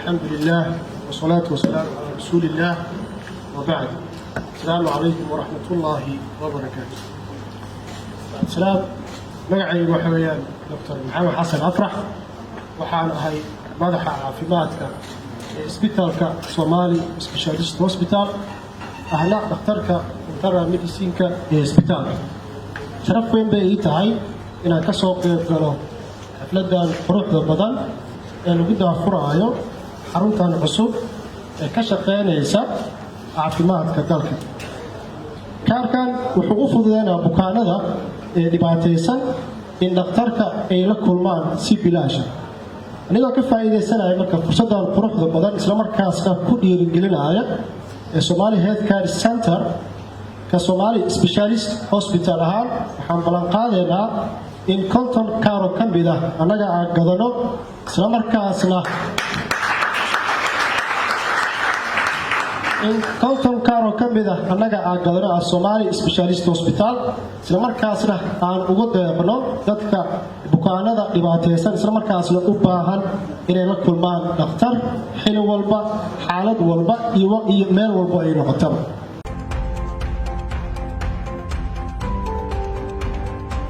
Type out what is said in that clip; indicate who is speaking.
Speaker 1: الحمد لله والصلاة والسلام على رسول الله وبعد. السلام عليكم ورحمة الله وبركاته. السلام. Magacaygu waxa weeyaan Dr. Maxamed Xasan Afrax. Waxaan ahay madaxa caafimaadka ee isbitaalka Somali Specialist Hospital, ahna dhakhtarka internal medicine-ka ee isbitaalka. Sharaf weyn bay ii tahay inaan ka soo qeyb galo xafladan quruxda badan ee lagu daahfuraayo xaruntan cusub ee ka shaqeynaysa caafimaadka dalka. Kaarkan wuxuu u fududeynaa bukaanada ee dhibaataysan in dhakhtarka ay la kulmaan si bilaasha. Anigoo ka faa'iidaysanaya marka fursaddan quruxda badan, islamarkaasna ku dhiirigelinaya ee Somali Health Care Center ka Somali Specialist Hospital ahaan, waxaan ballanqaadaynaa in 50 kaaro ka mid ah annaga aan gadano, islamarkaasna in 50 kaaroo ka mid ah annaga aan gadano ah Somali Specialist Hospital, islamarkaasna aan ugu deeqno dadka bukaanada dhibaataysan, islamarkaasna u baahan inay la kulmaan dhakhtar xili walba, xaalad walba iyo meel walba ay noqotaba.